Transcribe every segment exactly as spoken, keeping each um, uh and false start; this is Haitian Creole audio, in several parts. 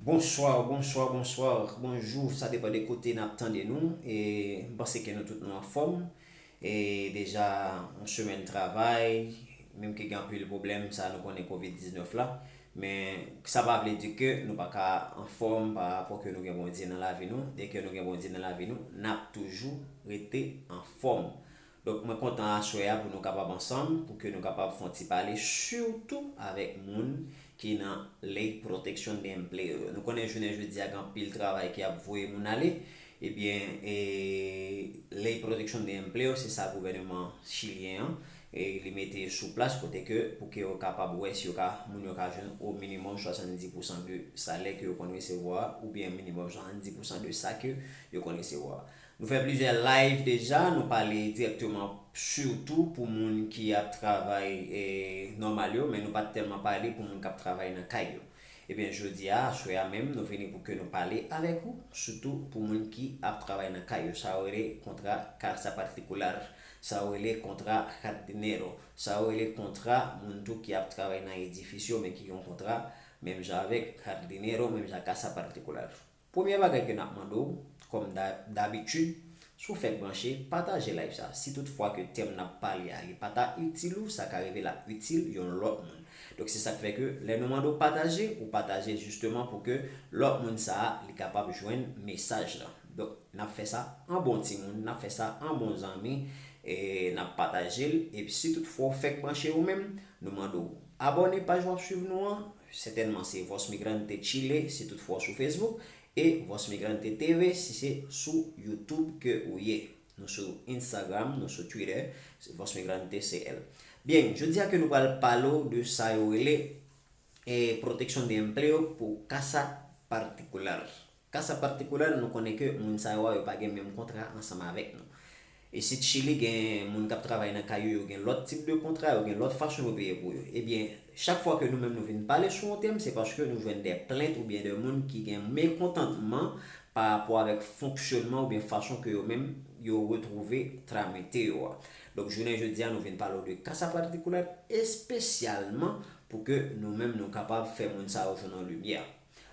Bonswa, bonswa, bonswa, bonjou, sa depann de kote n ap tande nou. E m panse ke nou tout nou anfòm. E deja yon semèn travay, menm ke gen anpil pwoblèm, sa nou konnen kovid diznèf la. Men sa pa vle di ke nou pa ka anfòm pa rapò ke nou gen Bondye nan lavi nou. Dèke nou gen Bondye nan lavi nou, n ap toujou rete anfòm. Donk, mwen kontan aswè a pou nou kapab ansanm, pou ke nou kapab fè yon ti pale, sitou avèk moun ki nan Ley Protection de Empleo yo. Nou konnen jounen jodi a gen anpil travay ki ap voye moun ale. Ebyen, e, Ley Protection de Empleo, se sa gouvènman chilyen an, e, li mete sou plas kote ke pou ke yo kapab wè si yo ka, moun yo ka jwenn o minimòm swasanndis pousan de salè ke yo konn resevwa, oubyen minimòm swasanndis pousan de sa ke yo konn resevwa. Nou fè plizyè live deja, nou pale dirèkteman sitou pou moun ki ap travay, e, nòmal yo, men nou pa t tèlman pale pou moun k ap travay nan kay yo. Ebyen, jodi a, aswè a menm, nou vini pou ke nou pale avèk ou, sitou pou moun ki ap travay nan kay yo. Sa yo rele kontra casa particular, sa yo rele kontra jardinero, sa yo rele kontra moun tou ki ap travay nan edifis yo, men ki gen yon kontra menm jan avèk jardinero, menm jan casa particular. Premye bagay ke n ap mande w, kòm da-, dabitid, si w fèk branche, pataje live sa. Si toutfwa ke tèm n ap pale a, li pa ta itil ou, sa ka rive l ap itil yon lòt moun. Donk, se sa k fè ke lè nou mande w pataje, ou pataje jisteman pou ke lòt moun sa a, li kapab jwenn mesaj la. Donk, n ap fè sa an bon timoun, n ap fè sa an bon zanmi, e n ap pataje l. Epi si toutfwa w fèk branche ou menm, nou mande w abòne paj w ap swiv nou an. Sètènman, se Voz Migrante Chile, si toutfwa w sou Facebook, e Voz Migrante T V, si se sou YouTube ke ou ye. Nou sou Instagram, nou sou Twitter, se Voz Migrante C L. Byen, jodi a ke nou pral pale w de sa yo rele, e, protection de empleo pou casa particular. Casa particular, nou konnen ke moun sa yo a, yo pa gen menm kontra ansanm avèk nou. Isit Chili gen moun k ap travay nan kay yo, yo gen lòt tip de kontra, yo gen lòt fason yo peye pou yo. Ebyen, chak fwa ke nou menm nou vin pale sou yon tèm, se paske nou jwenn de plent oubyen de moun ki gen mekontantman pa rapò avèk fonksyònman oubyen fason ke yo menm yo retwouve tramite yo a. Donk, jounen jodi a, nou vin pale w de casa particular espesyalman pou ke nou menm nou kapab fè moun sa yo jwenn yon limyè.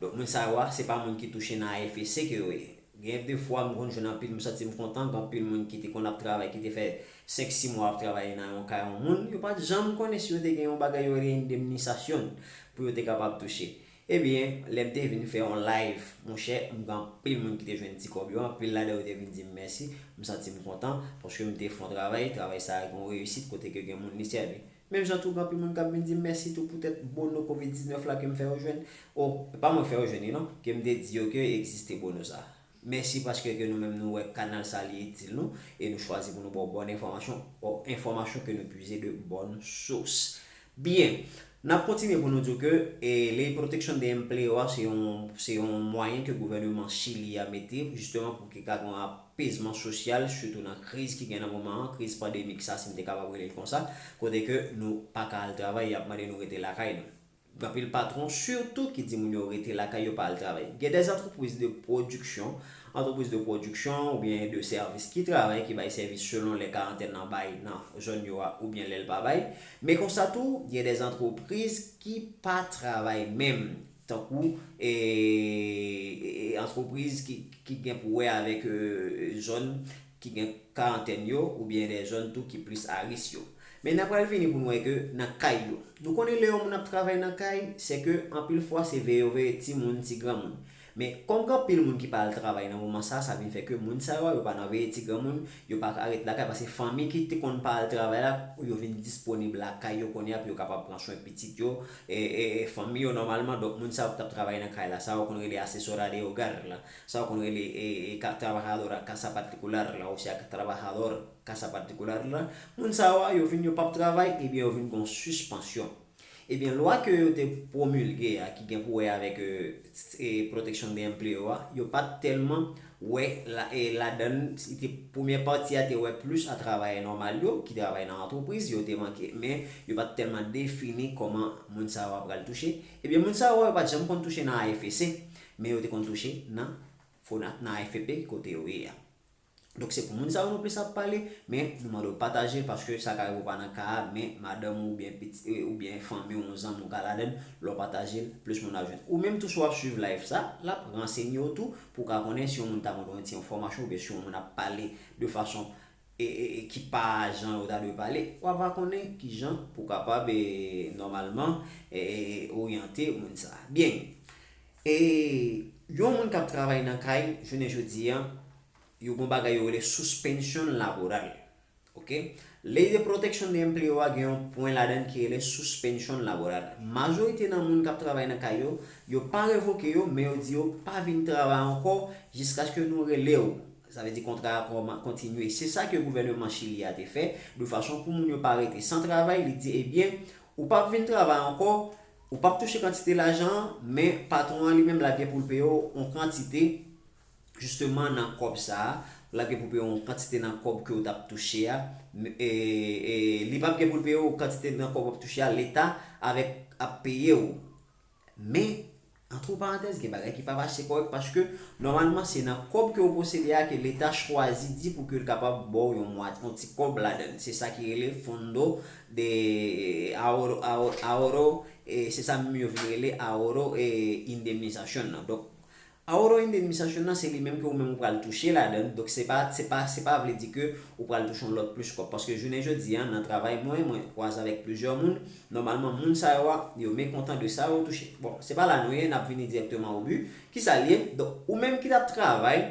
Donk, moun sa yo a, se pa moun ki touche nan A F E C ke yo ye. Gen de fwa, m konn jwenn anpil, m santi m kontan, gen anpil moun ki te konn ap travay, ki te fè senk, sis mwa ap travay nan yon kay yon moun, yo pa t janm konnen si yo te gen yon bagay yo rele indemnisasyon pou yo te kapab touche. Ebyen, lè m te vin fè yon live, monchè, m gen anpil moun ki te jwenn ti kòb yo, anpil ladan yo te vin di m mèsi, m santi m kontan, paske m te fè yon travay, travay sa a gen yon reyisit kote ke gen moun li sèvi. Menm jan tou, gen anpil moun k ap vin di m mèsi tou poutèt bono kovid diznèf la ke m fè yo jwenn. O, e pa mwen k fè yo jwenn li non, ke m te di yo ke egziste bono sa. Mèsi paske ke nou menm nou wè kanal sa li itil nou e nou chwazi pou nou ba w bòn enfòmasyon, o, enfòmasyon ke nou puize de bòn sous. Byen, n ap kontinye pou nou di w ke, e, Ley Protection de Empleo a se yon, se yon mwayen ke gouvènman Chili a mete jisteman pou ke ka gen yon apezman sosyal, sitou nan kriz ki gen nan moman an, kriz pandemik sa, si m te kapab rele l konsa, kote ke nou pa ka al travay, y ap mande nou rete lakay nou. Gen anpil patwon, sitou ki di moun yo rete lakay yo, pa al travay. Gen de antrepriz de pwodiksyon, antrepriz de pwodiksyon oubyen de sèvis ki travay, ki bay sèvis selon lè karantèn nan bay nan zòn yo a oubyen lè l pa bay. Men konsa tou, gen de antrepriz ki pa travay menm, tankou, e, e, e, antrepriz ki, ki gen pou wè avèk, e, zòn ki gen karantèn yo oubyen de zòn tou ki plis a risk yo. Men n ap pral vini pou n wè ke nan kay yo. Nou konnen lè yon moun ap travay nan kay, se ke anpil fwa se veye yo veye timoun, ti granmoun. Men kòm gen anpil moun ki pa al travay nan moman sa, sa vin fè ke moun sa yo a, yo pa nan veye ti granmoun, yo pa ka ret lakay, paske fanmi ki te konn pa al travay la, yo vin disponib lakay yo kounye a pou yo kapab pran swen pitit yo, e, e, e fanmi yo nòmalman. Donk, moun sa yo ki t ap travay nan kay la, sa yo konn rele asesora de hogar la, sa yo konn rele, e, e, ka-, trabajadora casa particular la, osea trabajador casa particular la, moun sa yo a, yo vin, yo p ap travay, ebyen, yo vin gen yon sispansyon. Ebyen, lwa ke yo te pwomilge a, ki gen pou wè avèk, e, e, protection de empleo a, yo pa t tèlman wè la, e, ladan l, se te premye pati a te wè plis a travayè nòmal yo, ki travay nan antrepriz, yo te manke, men yo pa t tèlman defini kòman moun sa yo a pral touche. Ebyen, moun sa yo a, yo pa t janm konn touche nan A F E C, men yo te konn touche nan Fona, nan A F P, kote yo ye a. Donk, se pou moun sa yo nou plis ap pale, men nou mande w pataje l, paske sa ka rive w pa nan ka a, men madanm ou oubyen piti, oubyen fanmi w, yon zanmi w ka ladan l, lè w pataje l, plis moun ap jwenn. Ou menm tou, si w ap swiv live sa, l ap ransenye w tou, pou w ka konnen si yon moun ta mande w yon ti enfòmasyon, oubyen si yon moun ap pale de fason e, e, e ki pa jan yo ta dwe pale, w ap va konnen ki jan pou w kapab, e, nòmalman, e, e, oryante moun sa a. Byen, e, yon moun k ap travay nan kay, jounen jodi a, yo gon bagay yo rele suspension laboral. Ok? Ley de protection de empleo a gen yon pwen ladan ki rele suspension laboral. Majorite nan moun k ap travay nan kay yo, yo pa revoke yo, men yo di yo pa vin travay ankò jiskaske nou rele w. Sa vle di kontra a kòman-, kontinye. Se sa ke gouvèneman Chili a te fè, de fason pou moun yo pa rete san travay. Li di, ebyen, ou p ap vin travay ankò, ou p ap touche kantite lajan an, men patwon an li menm l ap gen pou l peye w yon kantite, jisteman, nan kòb sa a, l ap gen pou peye w yon kantite nan kòb ke w t ap touche a, e, e, li p ap gen pou l peye w kantite nan kòb w ap touche a, Leta avèk ap peye w. Men, antre parantèz, gen bagay ki pa mache kòrèk, paske nòmalman se nan kòb ke w posede a ke Leta chwazi di pou ke l kapab ba w yon mwa-, yon ti kòb ladan l. Se sa ki rele Fondo de Ahorro, Ahorro, Ahorro, e se sa menm yo vin rele Ahorro e Indemnización nan. Donk, Ahorro e Indemnización nan, se li menm ke ou menm ou pral touche ladan l. Donk, se pa, se pa, se pa vle di ke ou pral touche yon lòt plis kòb. Paske jounen jodi a, nan travay mwen, mwen kwaze avèk plizyè moun, nòmalman, moun sa yo a, yo mekontan de sa yo touche. Bon, se pa la nou ye, n ap vini dirèkteman o bi. Ki sa l ye? Donk, ou menm ki t ap travay,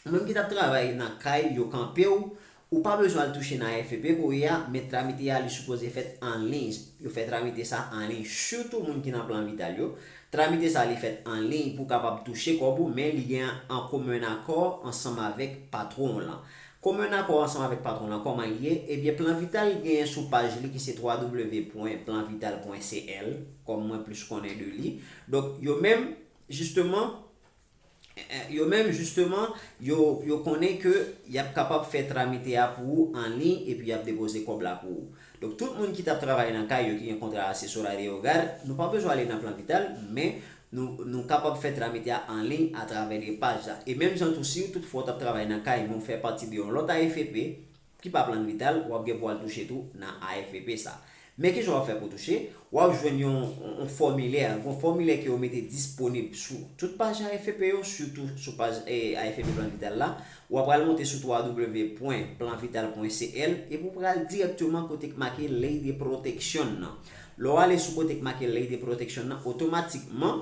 ou menm ki t ap travay nan kay, yo kanpe w, ou pa bezwen al touche nan A F P kounye a, men tramite a li sipoze fèt an liy. Yo fè tramite sa an liy, sitou moun ki nan plan vital yo. Tramite sa li fèt an liy pou w kapab touche kòb ou, men li gen an komen akò ansanm avèk patwon w lan. Komen akò ansanm avèk patwon w lan, kòman li ye? Ebyen, plan vital genyen sou paj li ki se w w w pwen plan vital pwen c l, kòm mwen plis konnen de li. Donk, yo menm, jisteman, eh, eh, yo menm, jisteman, yo, yo konnen ke y ap kapab fè tramite a pou ou an liy epi y ap depoze kòb la pou ou. Donk, tout moun ki t ap travay nan kay yo ki gen kontra asesorya de hogar, nou pa bezwen ale nan plan vital, men nou, nou kapab fè tramite a an liy atravè de paj la. E menm jan tou, si w toutfwa w t ap travay nan kay, men w fè pati de yon lòt A F P, ki pa plan vital, w ap gen pou al touche tou nan A F P sa. Men ki jan w ap fè pou touche? W ap jwenn yon, yon, yon fòmilè, yon fòmilè ke yo mete disponib sou tout paj A F P yo, sitou sou paj, eh, A F P plan vital la. W ap pral monte sou w w w pwen plan vital pwen c l epi w pral dirèkteman kote k make ley de protection nan. Lè w ale sou kote k make ley de protection nan, otomatikman,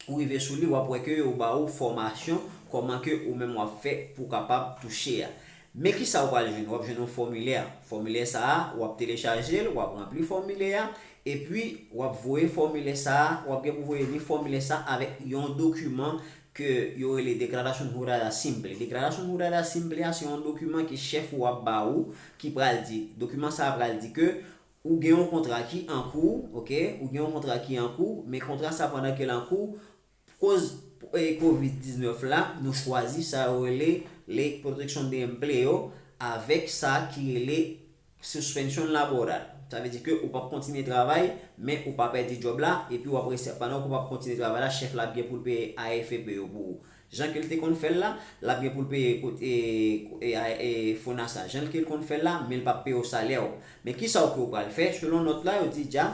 ou rive sou li, w ap wè ke yo ba ou fòmasyon kòman ke ou menm w ap fè pou w kapab touche a. Men ki sa w pral jwenn? W ap jwenn yon fòmilè. Fòmilè sa a, w ap telechaje l, w ap ranpli fòmilè a, epi w ap voye fòmilè sa a, w ap gen pou voye li fòmilè sa a avèk yon dokiman ke yo rele Declaración Jurada Simple. Declaración Jurada Simple a, se yon dokiman ke chèf ou ap ba ou, ki pral di, dokiman sa a pral di ke ou gen yon kontra ki an kou, ok? Ou gen yon kontra ki an kou, men kontra sa pandan ke l an kou, koz, eh, kovid diznèf la, nou chwazi sa yo rele Ley Protection de Empleo avèk sa ki rele suspension laboral. Sa vle di ke ou p ap kontinye travay, men ou pa pèdi djòb la, epi w ap resi, pandan ke w p ap kontinye travay la, chèf la ap gen pou l peye A F P yo pou ou. Jan ke l te konn fè l la, l ap gen pou l peye kote, e, e, e, FONASA. Jan ke l konn fè l la, men l p ap peye w salè w. Men ki sa w ke w pral fè? Selon nòt la, yo di dja,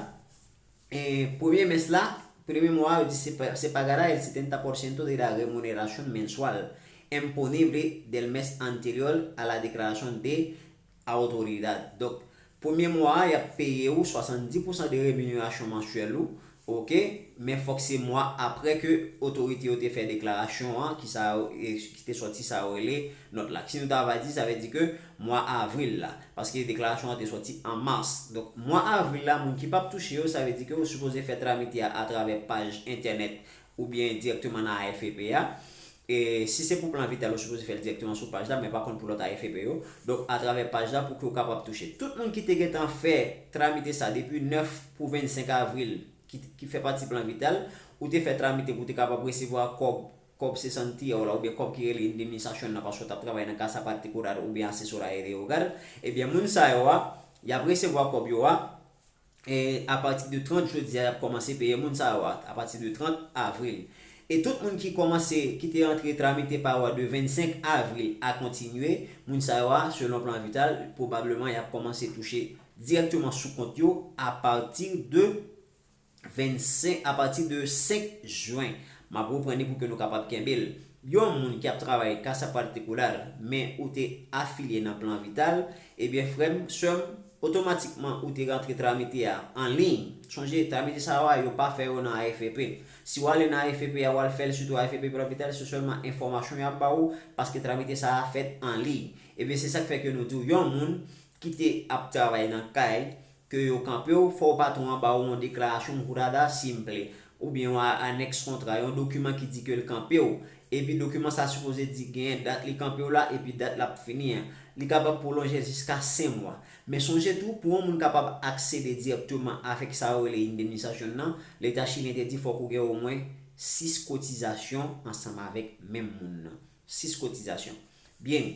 e, premye mès la, premye mwa a, yo di se pa, se pagará el setenta por ciento de la remuneración mensual imponible del mes anterior a la declaración de autoridad. Donk, premye mwa a, y ap peye ou swasanndis pousan de remunerasyon mansyèl ou, ok? Men fòk se mwa apre ke otorite yo te fè deklarasyon an, ki sa yo, e, ki te sòti sa yo rele nòt la. Si nou ta va di, sa vle di ke mwa avril la, paske deklarasyon an te sòti an mas. Donk, mwa avril la, moun ki p ap touche yo, sa vle di ke yo sipoze fè tramite a atravè paj entènèt oubyen dirèkteman nan A F P a. E si se pou plan vital, ou sipoze fè l dirèkteman sou paj la, men pa konn pou lòt A F P yo. Donk, atravè paj la, pou ke w kapab touche. Tout moun ki te gentan fè tramite sa depi nèf pou vennsenk avril, ki, ki fè pati plan vital, ou te fè tramite pou w te kapab resevwa kòb, kòb sesantía w la, oubyen kòb ki rele indemnización nan, paske w t ap travay nan Casa Particular oubyen Asesoría de Hogar, ebyen, moun sa yo a, y ap resevwa kòb yo a, e apati de trant, jodi a, y ap kòmanse peye moun sa yo a, apati de trant avril. E tout moun ki kòmanse, ki te antre tramite pa yo a de vennsenk avril a kontinye, moun sa yo a, selon Plan Vital, pwobableman y ap kòmanse touche dirèkteman sou kont yo apati de vennsenk, apati de senk jen. M ap reprann li pou ke nou kapab kenbe l. Yon moun ki ap travay Casa Particular, men ou te afilye nan Plan Vital, ebyen, frè m, sè m, otomatikman ou te rantre tramite a an liy. Sonje, tramite sa yo a, yo pa fè yo nan A F P. Si w ale nan A F P a, w al fè l, sitou A F P Plan Vital, se sèlman enfòmasyon y ap ba ou, paske tramite sa a fèt an liy. Ebyen, se sa k fè ke nou di w, yon moun ki te ap travay nan kay, ke yo kanpe w, fò patwon an ba w yon deklarasyon jurada simple, oubyen yon anèks kontra, yon dokiman ki di ke l kanpe w. Epi dokiman sa sipoze di genyen dat li kanpe w la, epi dat l ap fini an. Li kapab pwolonje jiska senk mwa. Men sonje tou, pou yon moun kapab aksede dirèkteman avèk sa yo rele indemnisasyon nan, Leta chilyen te di fòk ou gen omwen sis kotizasyon ansanm avèk menm moun nan. Sis kotizasyon. Byen,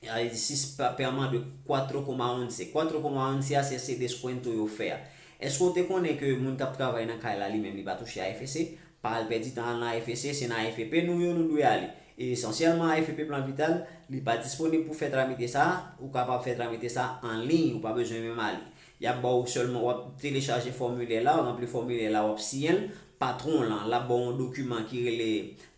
sa vle di sis pa-, pèman de cuatro coma once. Cuatro coma once a, se, se descuento yo fè a. Èske w te konnen ke moun k ap travay nan kay la, li menm, li pa touche A F S C? Pa al pèdi tan al nan A F S C, se nan A F P nou yo nou dwe ale. E esansyèlman, A F P Plan Vital, li pa disponib pou fè tramite sa a, ou kapab fè tramite sa a an liy, ou pa bezwen menm ale. Y ap ba w sèlman, w ap telechaje fòmilè la, w ranpli fòmilè la, w ap siyen l, patwon lan, l ap ba w yon dokiman ki rele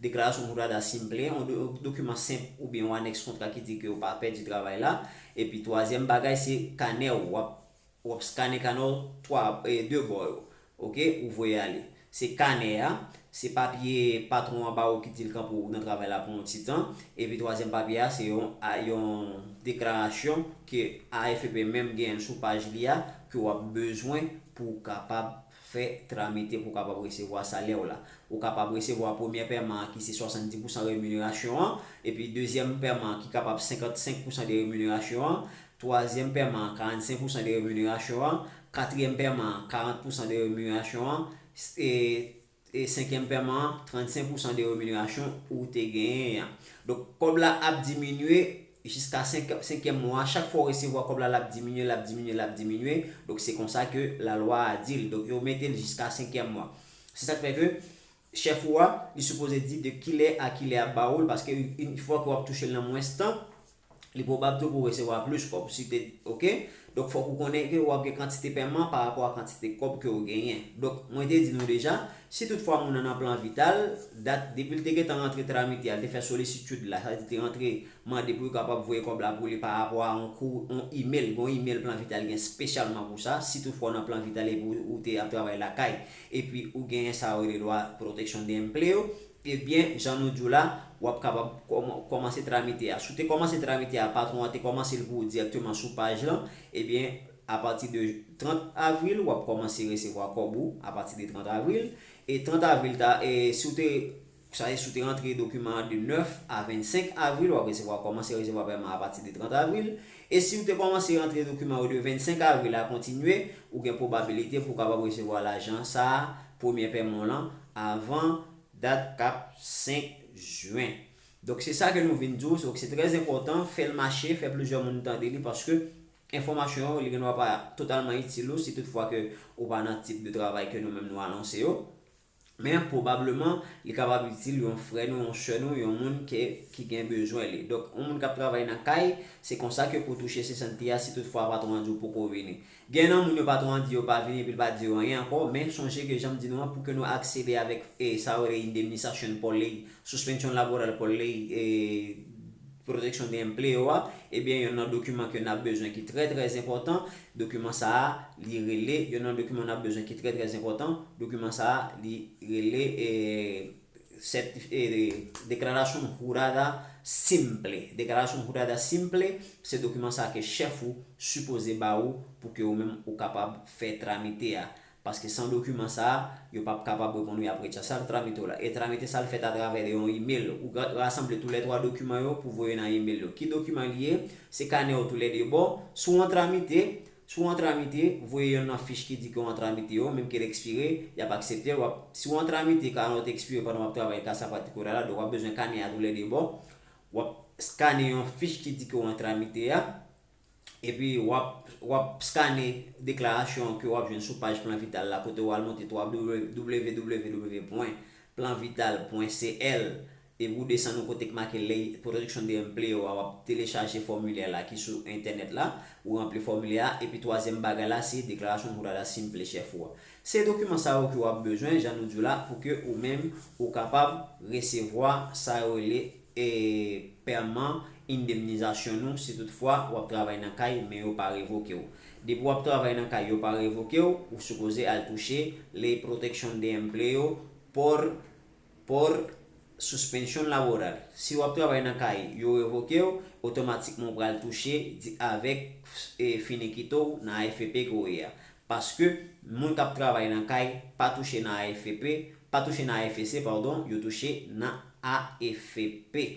deklarasyon jurada simple, yon do-, dokiman senp oubyen yon anèks kontra ki di ke w pa pèdi travay la. Epi twazyèm bagay, se kanè w, w ap, w ap skane kanè w twa, e, de bò yo. Oke, ou voye ale. Se kanè a, se papye patwon an ba ou ki di l kanpe w nan travay la pou yon ti tan. Epi twazyèm papye a, se yon, a, yon deklarasyon ke A F P menm genyen sou paj li a, ke w ap bezwen pou w kapab fè tramite, pou w kapab resevwa salè w la. Ou kapab resevwa premyè pèman an ki se swasanndis pousan reminerasyon an, epi dezyèm pèman an ki kapab senkannsenk pousan de reminerasyon an, twazyèm pèman an karannsenk pousan de reminerasyon an, katriyèm pèman an karant pousan de reminerasyon an, e, e senkyèm pèman an trannsenk pousan de reminerasyon ou te genyen an. Donk, kòb la ap diminye jiska senk, senkyèm mwa. Chak fwa w resevwa kòb la, l ap diminye, l ap diminye, l ap diminye. Donk, se konsa ke lalwa a di l. Donk, yo mete l jiska senkyèm mwa. Se sa k fè ke chèf ou a, li sipoze di de kilè a kilè ap ba ou l, paske yon fwa ke w ap touche l nan mwens tan, li pwobab tou pou w resevwa plis kòb. Si te, oke? Donk, fòk ou konnen ke w ap gen kantite pèman pa rapò a kantite kòb ke w genyen. Donk, mwen te di nou deja, si toutfwa moun nan nan Plan Vital, dat depi l te gentan rantre tramite a, l te fè solisitid la, sa vle di te rantre mande pou yo kapab voye kòb la pou li pa rapò a yon kou, yon email, gen yon email Plan Vital gen espesyalman pou sa. Si toutfwa w nan Plan Vital epi ou, ou te ap travay lakay, epi ou genyen sa yo rele dwa protection de empleo, ebyen, jan nou di w la, w ap kapab kòman-, kòmanse tramite a. Si w te kòmanse tramite a, patwon an te kòmanse l pou ou dirèkteman sou paj lan, ebyen, apati de trant avril, w ap kòmanse resevwa kòb ou apati de trant avril. E trant avril, ta, e si w te, sa e si w te rantre dokiman an de nèf a vennsenk avril, w ap resevwa, kòmanse resevwa pèman apati de trant avril. E si w te kòmanse rantre dokiman yo de vennsenk avril a kontinye, ou gen pwobabilite pou w kapab resevwa lajan sa a, premye pèman w lan, avan dat k ap senk jen. Donk, se sa ke nou vin di w. Donk, se trè enpòtan, fè l mache, fè plizyè moun tande li, paske enfòmasyon yo, li gendwa pa totalman itil ou, si toutfwa ke ou pa nan tip de travay ke nou menm nou anonse yo. Men, pwobableman, li kapab itil yon frè nou, yon sè nou, yon moun ke, ki gen bezwen li. Donk, yon moun k ap travay nan kay, se konsa ke pou touche sesant a, si toutfwa patwon an di w poko vini. Gen nan moun yo patwon an di yo pa vini epi l pa di yo anyen ankò, men sonje ke jan m di nou an, pou ke nou aksede avèk, e, sa yo rele indemnización por ley, suspensión laboral por ley, e, protection de empleo a, ebyen, youn nan dokiman ke n ap bezwen ki trè, trè enpòtan, dokiman sa a, li rele, youn nan dokiman n ap bezwen ki trè, trè enpòtan, dokiman sa a, li rele, e, sètif-, e, deklarasyon jurada simple. Deklarasyon jurada simple, se dokiman sa a ke chèf ou sipoze ba ou pou ke ou menm ou kapab fè tramite a. Paske san dokiman sa a, yo p ap kapab reponn ou, y ap rejte sa, tramite w la. E tramite sa a, l fèt atravè de yon email. Ou ra-, rasanble toulètwa dokiman yo pou voye nan email yo. Ki dokiman li ye? Se kanè w toulède bò. Si w an tramite, Si w an tramite, voye yonn nan fich ki di ke w an tramite yo, menm ke l ekspire, y ap aksepte l. W ap, si w an tramite, kanè w te ekspire pandan w ap travay Casa Particular la, donk w ap bezwen kanè a toulède bò. W ap skane yon fich ki di ke w an tramite a, epi w ap, w ap skane deklarasyon ke w ap jwenn sou paj Plan Vital la, kote w al monte twa w w w pwen planvital pwen C L, epi w desann ou kote k make Lei Protection de Empleo a, w ap telechaje fòmilè la ki sou entènèt la, ou ranpli fòmilè a, epi twazyèm bagay la se deklarasyon jurada simple chèf ou a. Se dokiman sa yo ke w ap bezwen, jan nou di w la, pou ke ou menm ou kapab resevwa sa yo rele e pèman endemnizasyon nou si toutfwa w ap travay nan kay men yo pa revoke w. Depi w ap travay nan kay yo pa revoke w, ou sipoze al touche Lei Protection de Empleo por, por suspensión laboral. Si w ap travay nan kay yo revoke w, otomatikman w pral touche di avèk e finiquito w nan A F P ke w ye a. Paske moun k ap travay nan kay pa touche nan A F P, pa touche nan A F C, padon, yo touche nan A F P.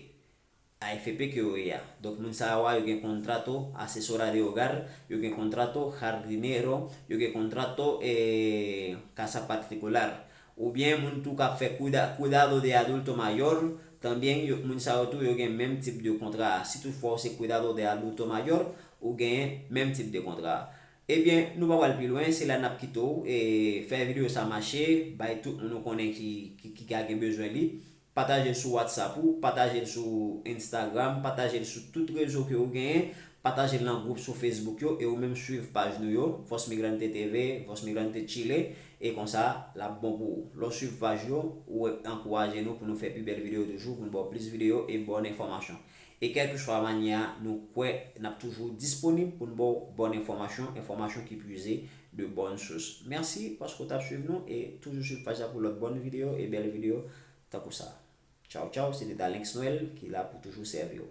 A F P ke yo ye a. Donk, moun sa yo a, yo gen contrato asesora de hogar, yo gen contrato jardinero, yo gen contrato eh, casa particular. Oubyen moun tou k ap fè cuida, cuidado de adulto mayor, tanbyen yo, moun sa yo tou, yo gen menm tip de kontra a. Si toutfwa ou se cuidado de adulto mayor, ou genyen menm tip de kontra a. Ebyen, nou pa pral pi lwen, se la n ap kite w, e fè videyo sa mache, bay tout moun ou konnen ki, ki, ki ka gen bezwen li. Pataje l sou WhatsApp ou, pataje l sou Instagram, pataje l sou tout rezo ke ou genyen, pataje l nan gwoup sou Facebook yo, e ou menm swiv paj nou yo, Voz Migrante T V, Voz Migrante Chile, e konsa, l ap bon pou ou. Lè w swiv paj yo, ou ankouraje nou pou nou fè pi bèl videyo toujou, pou nou ba w plis videyo e bòn enfòmasyon. E kèlkeswa manyè a, nou kwè n ap toujou disponib pou n ba w bòn enfòmasyon, enfòmasyon ki puize de bonnes sources. Mèsi paske w t ap swiv nou e toujou swiv paj la pou lòt bòn videyo e bèl videyo tankou sa. Tchaw tchaw, se te Dalenx Noël ki la pou toujou sèvi w.